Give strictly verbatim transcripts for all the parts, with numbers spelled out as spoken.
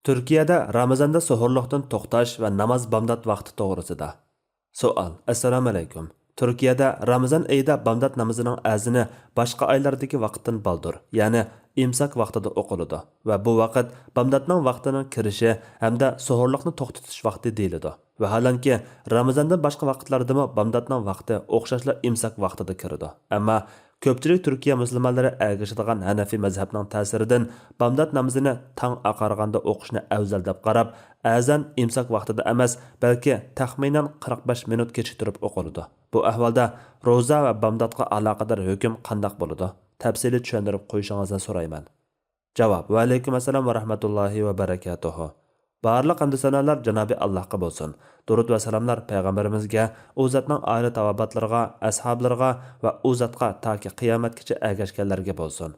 تۈركىيەدە رامىزاندا سوھۇرلۇقتىن توختاش ۋە ناماز بامدات ۋاقتى توغرىسىدا. سوئال. ئەسسالامۇئەلەيكۇم. تۈركىيەدە رامىزان ئېيىدا بامدات نامىزىنىڭ ئەزىنى باشقا ئايلاردىكى ۋاقىتتىن بالدۇر، يەنى ئىمساك ۋاقتىدا ئوقۇلىدۇ ۋە بۇ ۋاقىت بامداتنىڭ ۋاقتىنىڭ كىرىشى ھەمدە سوھۇرلۇقنى توختىتىش ۋاقتى دېيىلىدۇ. ۋەھالەنكى، رامىزاندىن باشقا ۋاقىتلاردىمۇ بامداتنىڭ ۋاقتى ئوخشاشلا ئىمساك ۋاقتىدا كىرىدۇ. ئەمما كۆپچىلىك تۈركىيە مۇسۇلمانلىرى ئەگىشىدىغان ھەنەفىي مەزھەپنىڭ تەسىرىدىن بامدات نامىزىنى تاڭ ئاقارغاندا ئوقۇشنى ئەۋزەل دەپ قاراپ، ئەزان ئىمساك ۋاقتىدا ئەمەس، بەلكى تەخمىنەن قىرىق بەش مىنۇت كېچىكتۈرۈپ ئوقۇلىدۇ. بۇ ئەھۋالدا روزا ۋە بامداتقا ئالاقىدار ھۆكۈم قانداق بولىدۇ؟ تەپسىلىي چۈشەندۈرۈپ قويۇشىڭىزنى سورايمەن. جاۋاب. ۋەئەلەيكۇم ئەسسالام ۋە رەھمەتۇللاھى ۋە بەرەكاتۇھۇ. بارلىق ھەمدۇ سانالار جانابى ئاللاھقا بولسۇن. دۇرۇد ۋە سالاملار پەيغەمبىرىمىزگە، ئۇ زاتنىڭ ئائىلە تاۋابىئاتلىرىغا، ئەسھابلىرىغا ۋە ئۇ زاتقا تاكى قىيامەتكىچە ئەگەشكەنلەرگە بولسۇن.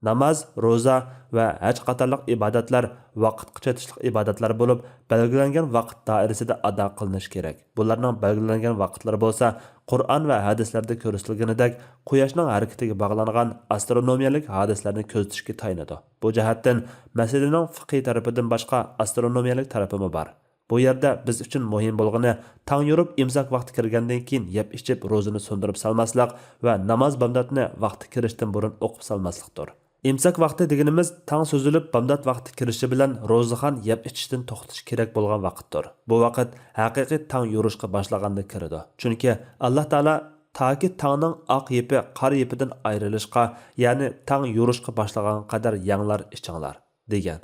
ناماز، روزا ۋە ھەج قاتارلىق ئىبادەتلەر ۋاقىتقا چېتىشلىق ئىبادەتلەر بولۇپ، بەلگىلەنگەن ۋاقىت دائىرىسىدە ئادا قىلىنىشى كېرەك. بۇلارنىڭ بەلگىلەنگەن ۋاقىتلىرى بولسا، قۇرئان ۋە ھەدىسلەردە كۆرسىتىلگىنىدەك، قۇياشنىڭ ھەرىكىتىگە باغلانغان ئاسترونومىيەلىك ھادىسىلەرنى كۆزىتىشكە تايىنىدۇ. بۇ جەھەتتىن مەسىلىنىڭ فىقھىي تەرىپىدىن باشقا ئاسترونومىيەلىك تەرىپىمۇ بار. بۇ يەردە بىز ئۈچۈن مۇھىم بولغىنى، تاڭ يورۇپ ئىمساك ۋاقتى كىرگەندىن كېيىن يەپ ئىچىپ روزىنى سۇندۇرۇپ سالماسلىق ۋە ناماز بامداتنى ۋاقتى كىرىشتىن بۇرۇن ئوقۇپ سالماسلىقتۇر. ئىمساك ۋاقتى دېگىنىمىز تاڭ سۈزۈلۈپ بامدات ۋاقتى كىرىشى بىلەن روزىخان يەپ ئىچىشتىن توختىشى كېرەك بولغان ۋاقىتتۇر. بۇ ۋاقىت ھەقىقىي تاڭ يورۇشقا باشلىغاندا كىرىدۇ. چۈنكى ئاللا تائالا تاكى تاڭنىڭ ئاق يىپى قارا يىپىدىن ئايرىلىشقا، يەنى تاڭ يورۇشقا باشلىغانغا قەدەر يەڭلار ئىچىڭلار، دېگەن.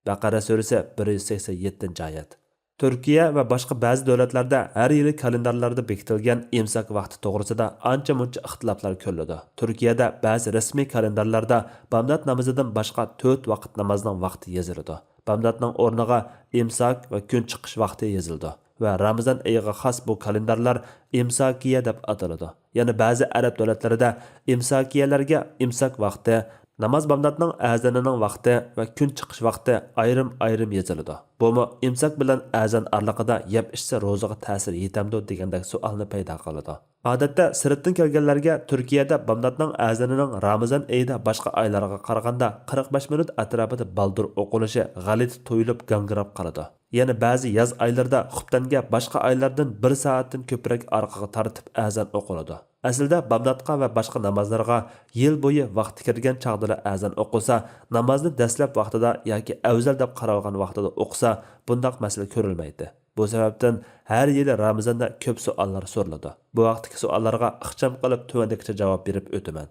بەقەرە سۈرىسى بىر يۈز سەكسەن يەتتىنچى ئايەت. تۈركىيە ۋە باشقا بەزى دۆلەتلەردە ھەر يىلى كالېندارلاردا بېكىتىلگەن ئىمساك ۋاقتى توغرىسىدا ئانچە-مۇنچە ئىختىلاپلار كۆرۈلىدۇ. تۈركىيەدە بەزى رەسمىي كالېندارلاردا بامدات نامىزىدىن باشقا تۆت ۋاقىت نامازنىڭ ۋاقتى يېزىلىدۇ. بامداتنىڭ ئورنىغا ئىمساك ۋە كۈن چىقىش ۋاقتى يېزىلىدۇ ۋە رامىزان ئېيىغا خاس بۇ كالېندارلار ئىمساكىيە دەپ ئاتىلىدۇ. يەنە بەزى ئەرەب دۆلەتلىرىدە ئىمساكىيەلەرگە ئىمساك ۋاقتى، ناماز بامداتنىڭ ئەزىنىنىڭ ۋاقتى ۋە كۈن چىقىش ۋاقتى ئايرىم-ئايرىم يېزىلىدۇ. بۇمۇ ئىمساك بىلەن ئەزان ئارىلىقىدا يەپ ئىچسە روزىغا تەسىر يېتەمدۇ دېگەندەك سوئالنى پەيدا قىلىدۇ. ئادەتتە سىرتتىن كەلگەنلەرگە تۈركىيەدە بامداتنىڭ ئەزىنىنىڭ رامىزان ئېيىدا باشقا ئايلارغا قارىغاندا قىرىق بەش مىنۇت ئەتراپىدا بالدۇر ئوقۇلۇشى غەلىتە تۇيۇلۇپ گاڭگىراپ قالىدۇ. يەنە بەزى ياز ئايلىرىدا خۇپتەنگە باشقا ئايلاردىن بىر سائەتتىن كۆپرەك ئارقىغا تارتىپ ئەزان ئوقۇلىدۇ. ئەسلىدە بامداتقا ۋە باشقا نامازلارغا يىل بويى ۋاقتى كىرگەن چاغدىلا ئەزان ئوقۇلسا، نامازنى دەسلەپ ۋاقتىدا ياكى ئەۋزەل دەپ قارالغان ۋاقتىدا ئوقۇسا، بۇنداق مەسىلە كۆرۈلمەيتتى. بۇ سەۋەبتىن ھەر يىلى رامىزاندا كۆپ سوئاللار سورىلىدۇ. بۇ ھەقتىكى سوئاللارغا ئىخچام قىلىپ تۆۋەندىكىچە جاۋاب بېرىپ ئۆتىمەن.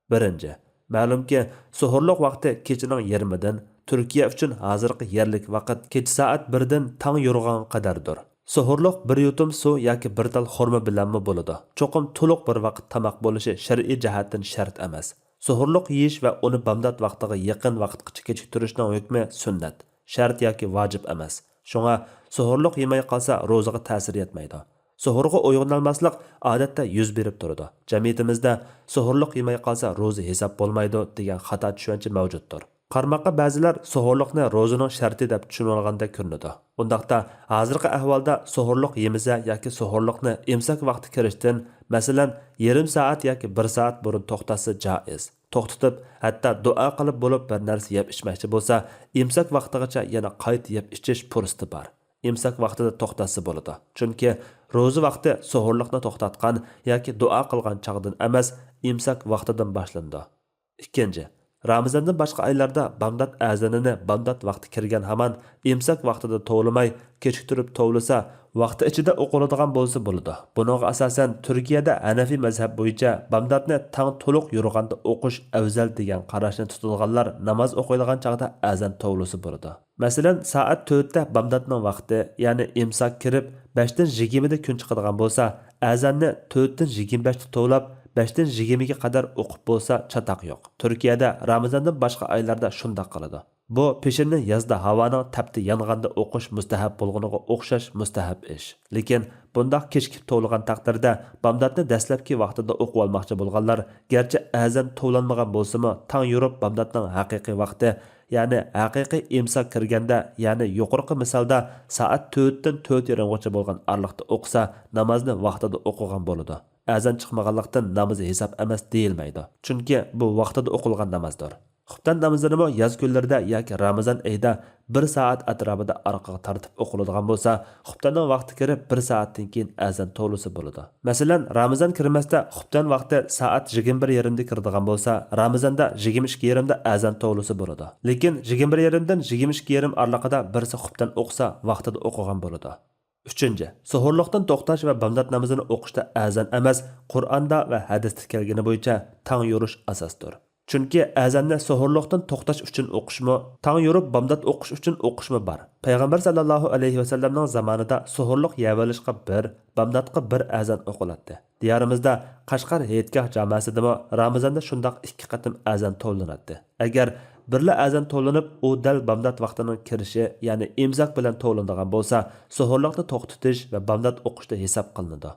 بىرىنچى، مەلۇمكى، سوھۇرلۇق ۋاقتى كېچىنىڭ يېرىمىدىن، تۈركىيە ئۈچۈن ھازىرقى يەرلىك ۋاقىت كېچە سائەت بىردىن تاڭ يورۇغانغا قەدەردۇر. سوھۇرلۇق بىر يۇتۇم سۇ ياكى بىر تال خورما بىلەنمۇ بولىدۇ. چوقۇم تولۇق بىر ۋاقىت تاماق بولۇشى شەرئىي جەھەتتىن شەرت ئەمەس. سوھۇرلۇق يېيىش ۋە ئۇنى بامدات ۋاقتىغا يېقىن ۋاقىتقىچە كېچىكتۈرۈشنىڭ ھۆكمى سۈننەت، شەرت ياكى ۋاجىپ ئەمەس. شۇڭا سوھۇرلۇق يېمەي قالسا روزىغا تەسىر يەتمەيدۇ. سوھۇرغا ئويغىنالماسلىق ئادەتتە يۈز بېرىپ تۇرىدۇ. جەمئىيىتىمىزدە سوھۇرلۇق يېمەي قالسا روزا ھېساب بولمايدۇ دېگەن خاتا چۈشەنچە مەۋجۇتتۇر. قارىماققا بەزىلەر سوھۇرلۇقنى روزىنىڭ شەرتى دەپ چۈشىنىۋالغاندەك كۆرۈنىدۇ. ئۇنداقتا ھازىرقى ئەھۋالدا سوھۇرلۇق يېمىسە ياكى سوھۇرلۇقنى ئىمساك ۋاقتى كىرىشتىن، مەسىلەن، يېرىم سائەت ياكى بىر سائەت بۇرۇن توختاتسا جائىز. توختىتىپ، ھەتتا دۇئا قىلىپ بولۇپ بىر نەرسە يەپ ئىچمەكچى بولسا، ئىمساك ۋاقتىغىچە يەنە قايتا يەپ ئىچىش پۇرسىتى بار. ئىمساك ۋاقتىدا توختاتسا بولىدۇ. چۈنكى روزا ۋاقتى سوھۇرلۇقنى توختاتقان ياكى دۇئا قىلغان چاغدىن ئەمەس، ئىمساك ۋاقتىدىن باشلىنىدۇ. ئىككىنچى، رامىزاندىن باشقا ئايلاردا بامدات ئەزىنىنى بامدات ۋاقتى كىرگەن ھامان ئىمساك ۋاقتىدا توۋلىماي، كېچىكتۈرۈپ توۋلىسا، ۋاقتى ئىچىدە ئوقۇلىدىغان بولسا بولىدۇ. بۇنىڭغا ئاساسەن، تۈركىيەدە ھەنەفىي مەزھەپ بويىچە بامداتنى تاڭ تولۇق يورۇغاندا ئوقۇش ئەۋزەل دېگەن قاراشنى تۇتىدىغانلار ناماز ئوقۇيدىغان چاغدا ئەزان توۋلىسا بولىدۇ. مەسىلەن، سائەت تۆتتە بامداتنىڭ ۋاقتى، يەنى ئىمساك كىرىپ، بەشتىن يىگىرمىدە كۈن چىقىدىغان بولسا، ئەزاننى تۆتتىن يىگىرمە بەشتە توۋلاپ، بەشتىن يىگىرمىگە قەدەر ئوقۇپ بولسا چاتاق يوق. تۈركىيەدە رامىزاندىن باشقا ئايلاردا شۇنداق قىلىدۇ. بۇ پېشىننى يازدا ھاۋانىڭ تەپتى يانغاندا ئوقۇش مۇستەھەپ بولغىنىغا ئوخشاش مۇستەھەپ ئىش. لېكىن بۇنداق كېچىكىپ توۋلىغان تەقدىردە، بامداتنى دەسلەپكى ۋاقتىدا ئوقۇۋالماقچى بولغانلار گەرچە ئەزان توۋلانمىغان بولسىمۇ، تاڭ يورۇپ بامداتنىڭ ھەقىقىي ۋاقتى، يەنى ھەقىقىي ئىمساك كىرگەندە، يەنى يۇقىرىقى مىسالدا سائەت تۆتتىن تۆت يېرىمغىچە بولغان ئارىلىقتا ئوقۇسا، نامازنى ۋاقتىدا ئوقۇغان بولىدۇ. ئەزان چىقمىغانلىقتىن نامىزى ھېساب ئەمەس دېيىلمەيدۇ. چۈنكى بۇ ۋاقتىدا ئوقۇلغان نامازدۇر. خۇپتەن نامىزىنىمۇ ياز كۈنلىرىدە ياكى رامىزان ئېيىدا بىر سائەت ئەتراپىدا ئارقىغا تارتىپ ئوقۇلىدىغان بولسا، خۇپتەننىڭ ۋاقتى كىرىپ بىر سائەتتىن كېيىن ئەزان توۋلىسا بولىدۇ. مەسىلەن، رامىزان كىرمەستە خۇپتەن ۋاقتى سائەت يىگىرمە بىر يېرىمدە كىرىدىغان بولسا، رامىزاندا يىگىرمە ئىككى يېرىمدە ئەزان توۋلىسا بولىدۇ. لېكىن يىگىرمە بىر يېرىمدىن يىگىرمە ئىككى يېرىم ئارىلىقىدا بىرسى خۇپتەن ئوقۇسا، ۋاقتىدا ئوقۇغان بولىدۇ. ئۈچىنچى، سوھۇرلۇقتىن توختاش ۋە بامدات نامىزىنى ئوقۇشتا ئەزان ئەمەس، قۇرئاندا ۋە ھەدىستە كەلگىنى بويىچە تاڭ يورۇش ئاساستۇر. چۈنكى ئەزاننى سوھۇرلۇقتىن توختاش ئۈچۈن ئوقۇشمۇ، تاڭ يورۇپ بامدات ئوقۇش ئۈچۈن ئوقۇشمۇ بار. پەيغەمبەر ساللاللاھۇ ئەلەيھى ۋەسەللەمنىڭ زامانىدا سوھۇرلۇق يەۋېلىشقا بىر، بامداتقا بىر ئەزان ئوقۇلاتتى. دىيارىمىزدا قەشقەر ھېيتگاھ جامەسىدىمۇ رامىزاندا شۇنداق ئىككى قېتىم ئەزان توۋلىناتتى. ئەگەر بىرلا ئەزان توۋلىنىپ، ئۇ دەل بامدات ۋاقتىنىڭ كىرىشى، يەنى ئىمساك بىلەن توۋلىنىدىغان بولسا، سوھۇرلۇقنى توختىتىش ۋە بامدات ئوقۇشتا ھېساب قىلىنىدۇ.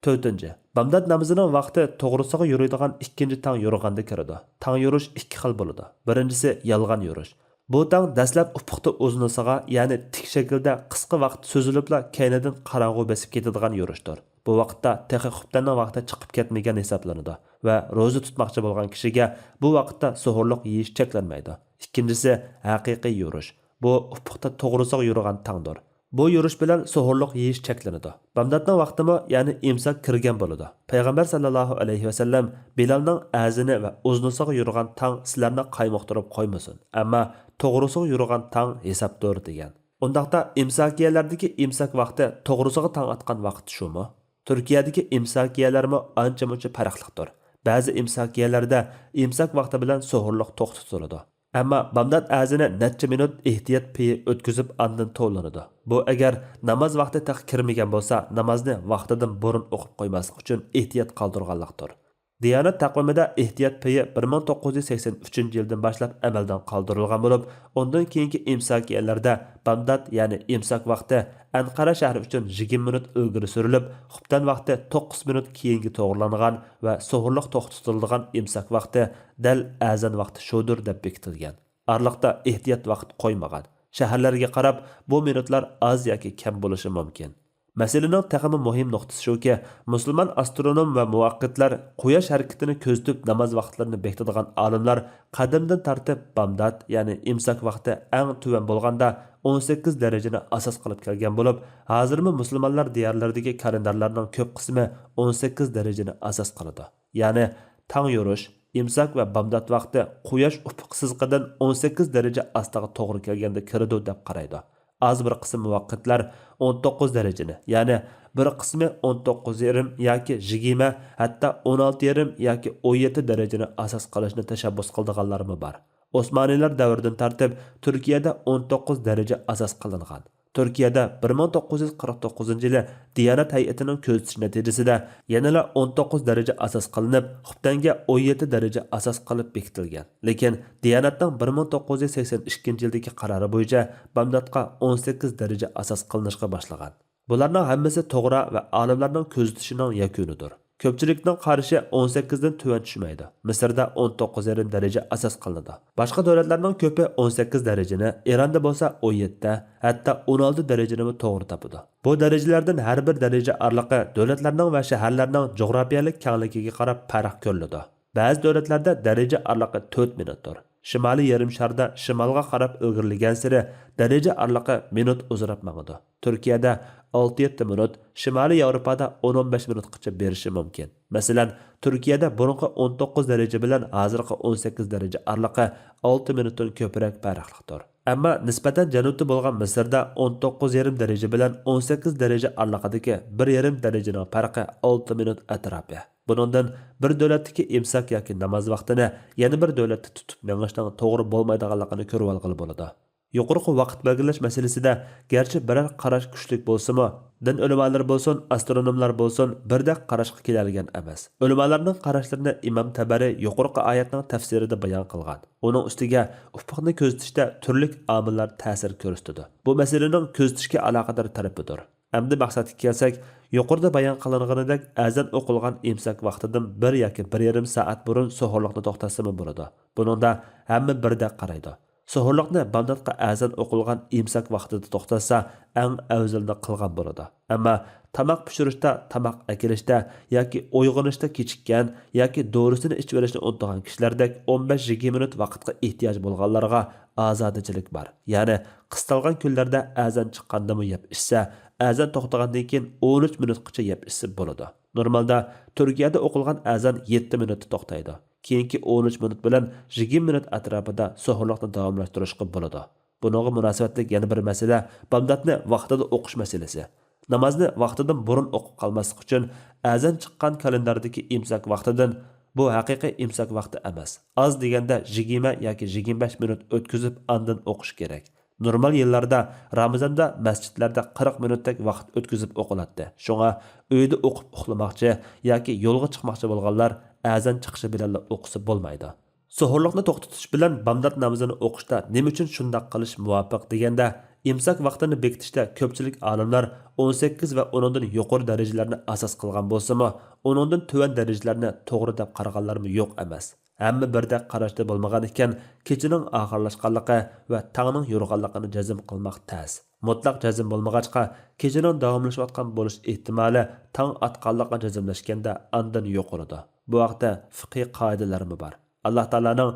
تۆتىنچى، بامدات نامىزىنىڭ ۋاقتى توغرىسىغا يورۇيدىغان ئىككىنچى تاڭ يورۇغاندا كىرىدۇ. تاڭ يورۇش ئىككى خىل بولىدۇ. بىرىنچىسى يالغان يورۇش. بۇ تاڭ دەسلەپ ئۇپۇقتا ئۇزۇنىسىغا، يەنى تىك شەكىلدە قىسقا ۋاقىت سوزۇلۇپلا كەينىدىن قاراڭغۇ بېسىپ كېتىدىغان يورۇشتۇر. بۇ ۋاقىتتا تېخى خۇپتەننىڭ ۋاقتى چىقىپ كەتمىگەن ھېسابلىنىدۇ ۋە روزا تۇتماقچى بولغان كىشىگە بۇ ۋاقىتتا سوھۇرلۇق يېيىش چەكلەنمەيدۇ. ئىككىنچىسى ھەقىقىي يورۇش. بۇ ئۇپۇقتا توغرىسىغا يورۇغان تاڭدۇر. بۇ يورۇش بىلەن سوھۇرلۇق يېيىش چەكلىنىدۇ. بامداتنىڭ ۋاقتىمۇ، يەنى ئىمساك كىرگەن بولىدۇ. پەيغەمبەر ساللاللاھۇ ئەلەيھى ۋەسەللەم بىلالنىڭ ئەزىنى ۋە ئۇزۇنىسىغا يورۇغان تاڭ سىلەرنى قايمۇقتۇرۇپ قويمىسۇن، ئەمما توغرىسىغا يورۇغان تاڭ ھېسابتۇر، دېگەن. ئۇنداقتا ئىمساكىيەلەردىكى ئىمساك ۋاقتى توغرىسىغا تاڭ ئاتقان ۋاقىت شۇمۇ؟ تۈركىيەدىكى ئىمساكىيەلەرمۇ ئانچە-مۇنچە پەرقلىقتۇر. بەزى ئىمساكىيەلەردە ئىمساك ۋاقتى بىلەن سوھۇرلۇق توختىتىلىدۇ. ئەمما بامدات ئەزىنى نەچچە مىنۇت ئېھتىيات پېيى ئۆتكۈزۈپ ئاندىن توۋلىنىدۇ. بۇ ئەگەر ناماز ۋاقتى تېخى كىرمىگەن بولسا، نامازنى ۋاقتىدىن بۇرۇن ئوقۇپ قويماسلىق ئۈچۈن ئېھتىيات قالدۇرغانلىقتۇر. دىيانەت تەقۋىمىدە ئېھتىيات پېيى بىر مىڭ توققۇز يۈز سەكسەن ئۈچىنچى يىلدىن باشلاپ ئەمەلدىن قالدۇرۇلغان بولۇپ، ئۇندىن كېيىنكى ئىمساكىيەلەردە بامدات، يەنى ئىمساك ۋاقتى ئەنقەرە شەھىرى ئۈچۈن يىگىرمە مىنۇت ئىلگىرى سۈرۈلۈپ، خۇپتەن ۋاقتى توققۇز مىنۇت كېيىنگە توغرىلانغان ۋە سوھۇرلۇق توختىتىلىدىغان ئىمساك ۋاقتى دەل ئەزان ۋاقتى شۇدۇر دەپ بېكىتىلگەن. ئارىلىقتا ئېھتىيات ۋاقىت قويمىغان. شەھەرلەرگە قاراپ بۇ مىنۇتلار ئاز ياكى كەم بولۇشى مۇمكىن. مەسىلىنىڭ تېخىمۇ مۇھىم نۇقتىسى شۇكى، مۇسۇلمان ئاسترونوم ۋە مۇۋەققىتلەر قۇياش ھەرىكىتىنى كۆزىتىپ ناماز ۋاقىتلىرىنى بېكىتىدىغان ئالىملار قەدىمدىن تارتىپ بامدات، يەنى ئىمساك ۋاقتى ئەڭ تۆۋەن بولغاندا ئون سەككىز دەرىجىنى ئاساس قىلىپ كەلگەن بولۇپ، ھازىرمۇ مۇسۇلمانلار دىيارلىرىدىكى كالېندارلارنىڭ كۆپ قىسمى ئون سەككىز دەرىجىنى ئاساس قىلىدۇ. يەنى تاڭ يورۇش، ئىمساك ۋە بامدات ۋاقتى قۇياش ئۇپۇق سىزىقىدىن ئون سەككىز دەرىجە ئاستىغا توغرا كەلگەندە كىرىدۇ دەپ قارايدۇ. ئاز بىر قىسىم مۇۋەققىتلەر ئون توققۇز دەرىجىنى، يەنى بىر قىسمى ئون توققۇز يېرىم ياكى يىگىرمە، ھەتتا ئون ئالتە يېرىم ياكى ئون يەتتە دەرىجىنى ئاساس قىلىشنى تەشەببۇس قىلىدىغانلارمۇ بار. ئوسمانىيلار دەۋرىدىن تارتىپ تۈركىيەدە ئون توققۇز دەرىجە ئاساس قىلىنغان. تۈركىيەدە بىر مىڭ توققۇز يۈز قىرىق توققۇزىنچى يىلى دىيانەت ھەيئىتىنىڭ كۆزىتىشى نەتىجىسىدە يەنىلا ئون توققۇز دەرىجە ئاساس قىلىنىپ، خۇپتەنگە ئون يەتتە دەرىجە ئاساس قىلىپ بېكىتىلگەن. لېكىن دىيانەتنىڭ بىر مىڭ توققۇز يۈز سەكسەن ئىككىنچى يىلدىكى قارارى بويىچە بامداتقا ئون سەككىز دەرىجە ئاساس قىلىنىشقا باشلىغان. بۇلارنىڭ ھەممىسى توغرا ۋە ئالىملارنىڭ كۆزىتىشىنىڭ يەكۈنىدۇر. كۆپچىلىكنىڭ قارىشى ئون سەككىزدىن تۆۋەن چۈشمەيدۇ. مىسىردا ئون توققۇز يېرىم دەرىجە ئاساس قىلىنىدۇ. باشقا دۆلەتلەرنىڭ كۆپى ئون سەككىز دەرىجىنى، ئىراندا بولسا ئون يەتتە، ھەتتا ئون ئالتە دەرىجىنىمۇ توغرا تاپىدۇ. بۇ دەرىجىلەردىن ھەر بىر دەرىجە ئارىلىقى دۆلەتلەرنىڭ ۋە شەھەرلەرنىڭ جۇغراپىيەلىك كەڭلىكىگە قاراپ پەرق كۆرۈلىدۇ. بەزى دۆلەتلەردە دەرىجە ئارىلىقى تۆت مىنۇتتۇر. شىمالىي يېرىم شاردا شىمالغا قاراپ ئىلگىرىلىگەنسېرى دەرىجە ئارىلىقى مىنۇت ئۇزىراپ ماڭىدۇ. تۈركىيەدە ئالتە يەتتە مىنۇت، شىمالىي ياۋروپادا ئون ئون بەش مىنۇتقىچە بېرىشى مۇمكىن. مەسىلەن، تۈركىيەدە بۇرۇنقى ئون توققۇز دەرىجە بىلەن ھازىرقى ئون سەككىز دەرىجە ئارىلىقى ئالتە مىنۇتتىن كۆپرەك پەرقلىقتۇر. ئەمما نىسبەتەن جەنۇبتا بولغان مىسىردا ئون توققۇز يېرىم دەرىجە بىلەن ئون سەككىز دەرىجە ئارىلىقىدىكى بىر يېرىم دەرىجىنىڭ پەرقى ئالتە مىنۇت ئەتراپى. بۇنىڭدىن بىر دۆلەتتىكى ئىمساك ياكى ناماز ۋاقتىنى يەنە بىر دۆلەتتە تۇتۇپ مېڭىشنىڭ توغرا بولمايدىغانلىقىنى كۆرۈۋالغىلى بولىدۇ. يۇقىرىقى ۋاقىت بەلگىلەش مەسىلىسىدە گەرچە بىرەر قاراش كۈچلۈك بولسىمۇ، دىن ئۆلىمالىرى بولسۇن، ئاسترونوملار بولسۇن، بىردەك قاراشقا كېلەلىگەن ئەمەس. ئۆلىمالارنىڭ قاراشلىرىنى ئىمام تەبەرى يۇقىرىقى ئايەتنىڭ تەپسىرىدە بايان قىلغان. ئۇنىڭ ئۈستىگە ئۇپۇقنى كۆزىتىشتە تۈرلۈك ئامىللار تەسىر كۆرسىتىدۇ. بۇ مەسىلىنىڭ كۆزىتىشكە ئالاقىدار تەرىپىدۇر. ئەمدى مەقسەتكە كەلسەك، يۇقىرىدا بايان قىلىنغىنىدەك ئەزان ئوقۇلغان ئىمساك ۋاقتىدىن بىر ياكى بىر يېرىم سائەت بۇرۇن سوھۇرلۇقنى توختاتسىمۇ بولىدۇ. بۇنىڭدا ھەممە بىردەك قارايدۇ. سوھۇرلۇقنى بامداتقا ئەزان ئوقۇلغان ئىمساك ۋاقتىدا توختاتسا، ئەڭ ئەۋزىلىنى قىلغان بولىدۇ. ئەمما تاماق پىشۇرۇشتا، تاماق ئەكېلىشتە ياكى ئويغىنىشتا كېچىككەن ياكى دورىسىنى ئىچىۋېلىشنى ئۇنتۇغان كىشىلەردەك ئون بەش يىگىرمە مىنۇت ۋاقىتقا ئېھتىياجى بولغانلارغا ئازادىچىلىك بار. يەنى قىستالغان كۈنلەردە ئەزان چىققاندىمۇ يەپ ئىچسە، ئەزان توختىغاندىن كېيىن ئون ئۈچ مىنۇتقىچە يەپ ئىچسە بولىدۇ. نورمالدا تۈركىيەدە ئوقۇلغان ئەزان يەتتە مىنۇتتا توختايدۇ. كېيىنكى ئون ئۈچ مىنۇت بىلەن يىگىرمە مىنۇت ئەتراپىدا سوھۇرلۇقنى داۋاملاشتۇرۇشقا بولىدۇ. بۇنىڭغا مۇناسىۋەتلىك يەنە بىر مەسىلە بامداتنى ۋاقتىدا ئوقۇش مەسىلىسى. نامازنى ۋاقتىدىن بۇرۇن ئوقۇپ قالماسلىق ئۈچۈن ئەزان چىققان كالېنداردىكى ئىمساك ۋاقتىدىن، بۇ ھەقىقىي ئىمساك ۋاقتى ئەمەس، ئاز دېگەندە يىگىرمە ياكى يىگىرمە بەش مىنۇت ئۆتكۈزۈپ ئاندىن ئوقۇش كېرەك. نورمال يىللاردا رامىزاندا مەسچىتلەردە قىرىق مىنۇتتەك ۋاقىت ئۆتكۈزۈپ ئوقۇلاتتى. شۇڭا ئۆيدە ئوقۇپ ئۇخلىماقچى ياكى يولغا چىقماقچى بولغانلار ئەزان چىقىشى بىلەنلا ئوقۇسا بولمايدۇ. سوھۇرلۇقنى توختىتىش بىلەن بامدات نامىزىنى ئوقۇشتا نېمە ئۈچۈن شۇنداق قىلىش مۇۋاپىق دېگەندە، ئىمساك ۋاقتىنى بېكىتىشتە كۆپچىلىك ئالىملار ئون سەككىز ۋە ئۇنىڭدىن يۇقىرى دەرىجىلەرنى ئاساس قىلغان بولسىمۇ، ئۇنىڭدىن تۆۋەن دەرىجىلەرنى توغرا دەپ قارىغانلارمۇ يوق ئەمەس. ھەممە بىردەك قاراشتا بولمىغان ئىكەن، كېچىنىڭ ئاخىرلاشقانلىقى ۋە تاڭنىڭ يورۇغانلىقىنى جەزم قىلماق تەس. مۇتلەق جەزم بولمىغاچقا، كېچىنىڭ داۋاملىشىۋاتقان بولۇش ئېھتىمالى تاڭ ئاتقانلىققا جەزملەشكەندە ئاندىن يۇقىرىدۇ. بۇ ھەقتە فىقھىي قائىدىلەرمۇ بار. ئاللا تائالانىڭ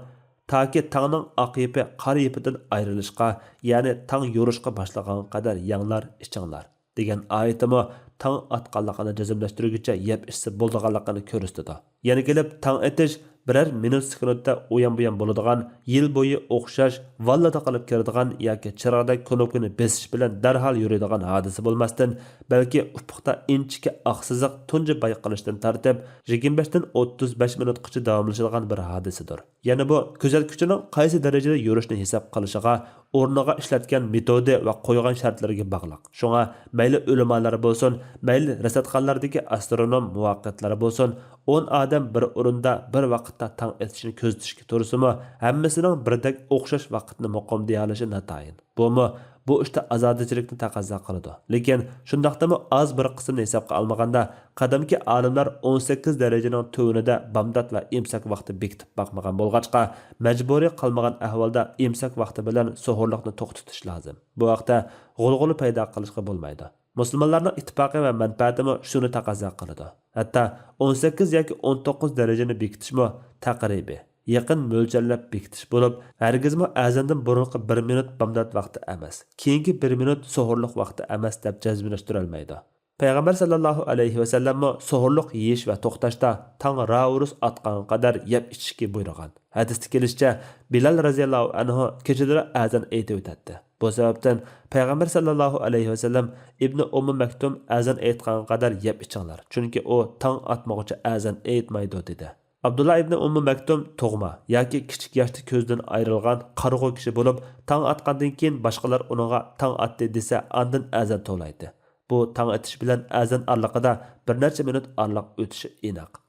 تاكى تاڭنىڭ ئاق يىپى قارا يىپىدىن ئايرىلىشقا، يەنى تاڭ يورۇشقا باشلىغانغا قەدەر يەڭلار، ئىچىڭلار دېگەن ئايىتىمۇ تاڭ ئاتقانلىقىنى جەزملەشتۈرگۈچە يەپ ئىچسە بولىدىغانلىقىنى كۆرسىتىدۇ. يەنە كېلىپ تاڭ ئېتىش بىرەر مىنۇت سېكۇنتتا ئۇيان بۇيان بولىدىغان، يىل بويى ئوخشاش ۋاللىدا قېلىپ كېلىدىغان ياكى چىراغدەك كۇنۇپكىنى بېسىش بىلەن دەرھال يورۇيدىغان ھادىسە بولماستىن، بەلكى ئۇپۇقتا ئىنچىكە ئاق سىزىق تۇنجى بايقىلىشتىن تارتىپ يىگىرمە بەشتىن ئوتتۇز بەش مىنۇتقىچە داۋاملىشىدىغان بىر ھادىسىدۇر. يەنە بۇ كۆزەتكۈچىنىڭ قايسى دەرىجىدە يورۇشنى ھېساب قىلىشىغا، ئورنىغا ئىشلەتكەن مېتودى ۋە قويغان شەرتلىرىگە باغلىق. شۇڭا مەيلى ئۆلىمالار بولسۇن، مەيلى رەسەتخانىلاردىكى ئاسترونوم مۇۋەققەتلەر بولسۇن، ئون ئادەم بىر ئورۇندا بىر ۋاقىتتا تاڭ ئېتىشنى كۆزىتىشكە تۇرسىمۇ، ھەممىسىنىڭ بىردەك ئوخشاش ۋاقىتنى مۇقىم دېيەلىشى ناتايىن. بۇمۇ بۇ ئىشتا ئازادىچىلىكنى تەقەززا قىلىدۇ. لېكىن شۇنداقتىمۇ ئاز بىر قىسىمنى ھېسابقا ئالمىغاندا، قەدىمكى ئالىملار ئون سەككىز دەرىجىنىڭ تۆۋىنىدە بامدات ۋە ئىمساك ۋاقتى بېكىتىپ باقمىغان بولغاچقا، مەجبۇرىي قالمىغان ئەھۋالدا ئىمساك ۋاقتى بىلەن سوھۇرلۇقنى توختىتىش لازىم. بۇ ھەقتە غۇلغۇلا پەيدا قىلىشقا بولمايدۇ. مۇسۇلمانلارنىڭ ئىتتىپاقى ۋە مەنپەئەتىمۇ شۇنى تەقەززا قىلىدۇ. ھەتتا ئون سەككىز ياكى ئون توققۇز دەرىجىنى بېكىتىشمۇ تەقرىبىي، يېقىن مۆلچەرلەپ بېكىتىش بولۇپ، ھەرگىزمۇ ئەزاندىن بۇرۇنقى بىر مىنۇت بامدات ۋاقتى ئەمەس، كېيىنكى بىر مىنۇت سوھۇرلۇق ۋاقتى ئەمەس دەپ جەزملەشتۈرەلمەيدۇ. پەيغەمبەر ساللاللاھۇ ئەلەيھى ۋەسەللەممۇ سوھۇرلۇق يېيىش ۋە توختاشتا تاڭ راۋۇرۇس ئاتقانغا قەدەر يەپ ئىچىشكە بۇيرۇغان. ھەدىستە كېلىشىچە، بىلال رەزىياللاھۇ ئەنھۇ كېچىلىرى ئەزان ئېيتىۋېتەتتى. بۇ سەۋەبتىن پەيغەمبەر ساللاللاھۇ ئەلەيھى ۋەسەللەم ئىبنى ئۇممى مەكتۇم ئەزان ئېيتقانغا قەدەر يەپ ئىچىڭلار، چۈنكى ئۇ تاڭ ئاتمىغۇچە ئەزان ئېيتمايدۇ، دېدى. ئابدۇللا ئىبنى ئۇممى مەكتۇم تۇغما ياكى كىچىك ياشتا كۆزدىن ئايرىلغان قارىغۇ كىشى بولۇپ، تاڭ ئاتقاندىن كېيىن باشقىلار ئۇنىڭغا تاڭ ئاتتى دېسە، ئاندىن ئەزان توۋلايتتى. بۇ تاڭ ئېتىش بىلەن ئەزان ئارىلىقىدا بىر نەچچە مىنۇت ئارىلىق ئۆتۈشى ئېنىق.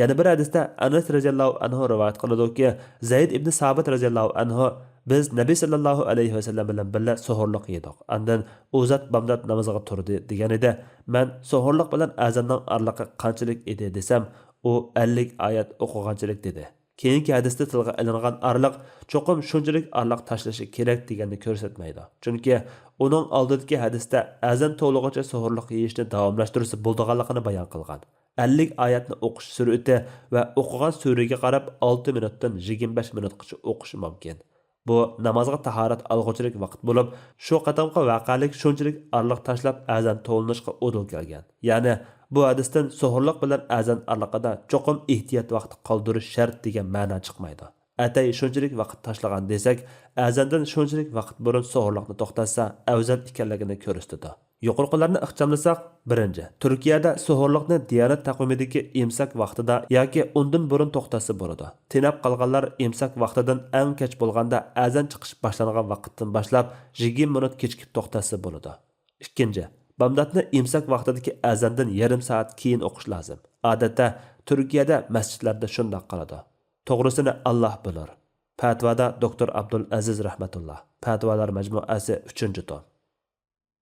يەنە بىر ھەدىستە ئەنەس رەزىياللاھۇ ئەنھۇ رىۋايەت قىلىدۇكى، زەيد ئىبنى سابىت رەزىياللاھۇ ئەنھۇ، بىز نەبى ساللاللاھۇ ئەلەيھى ۋەسەللەم بىلەن بىللە سوھۇرلۇق يېدۇق. ئاندىن ئۇ زات بامدات نامىزىغا تۇردى، دېگەن ئىدى. مەن سوھۇرلۇق بىلەن ئەزاننىڭ ئارىلىقى قانچىلىك ئىدى دېسەم، ئۇ ئەللىك ئايەت ئوقۇغانچىلىك دېدى. كېيىنكى ھەدىستە تىلغا ئېلىنغان ئارىلىق چوقۇم شۇنچىلىك ئارىلىق تاشلىشى كېرەك دېگەننى كۆرسەتمەيدۇ. چۈنكى ئۇنىڭ ئالدىدىكى ھەدىستە ئەزان توۋلىغۇچە سوھۇرلۇق يېيىشنى داۋاملاشتۇرسا بولىدىغانلىقىنى بايان قىلغان. ئەللىك ئايەتنى ئوقۇش سۈرئىتى ۋە ئوقۇغان سۈرىگە قاراپ ئالتە مىنۇتتىن يىگىرمە بەش مىنۇتقىچە ئوقۇشى مۇمكىن. بۇ نامازغا تاھارەت ئالغۇچىلىك ۋاقىت بولۇپ، شۇ قېتىمقى ۋەقەلىك شۇنچىلىك ئارىلىق تاشلاپ ئەزان توۋلىنىشقا ئۇدۇل كەلگەن. يەنى بۇ ھەدىستىن سوھۇرلۇق بىلەن ئەزان ئارىلىقىدا چوقۇم ئېھتىيات ۋاقتى قالدۇرۇش شەرت دېگەن مەنا چىقمايدۇ. ئەتەي شۇنچىلىك ۋاقىت تاشلىغان دېسەك، ئەزاندىن شۇنچىلىك ۋاقىت بۇرۇن سوھۇرلۇقنى توختاتسا ئەۋزەل ئىكەنلىكىنى كۆرسىتىدۇ. يۇقىرىقىلارنى ئىخچاملىساق، بىرىنچى، تۈركىيەدە سوھۇرلۇقنى دىيانەت تەقۋىمىدىكى ئىمساك ۋاقتىدا ياكى ئۇندىن بۇرۇن توختاتسا بولىدۇ. تېنەپ قالغانلار ئىمساك ۋاقتىدىن ئەڭ كەچ بولغاندا ئەزان چىقىش باشلانغان ۋاقىتتىن باشلاپ يىگىرمە مىنۇت كېچىكىپ توختاتسا بولىدۇ. ئىككىنچى، بامداتنى ئىمساك ۋاقتىدىكى ئەزاندىن يېرىم سائەت كېيىن ئوقۇش لازىم. ئادەتتە تۈركىيەدە مەسچىتلەردە شۇنداق قىلىدۇ. توغرىسىنى ئاللاھ بىلۇر. پەتىۋادا دوكتور ئابدۇلئەزىز رەھمەتۇللا. پەتىۋالار مەجمۇئەسى، ئۈچىنچى توم.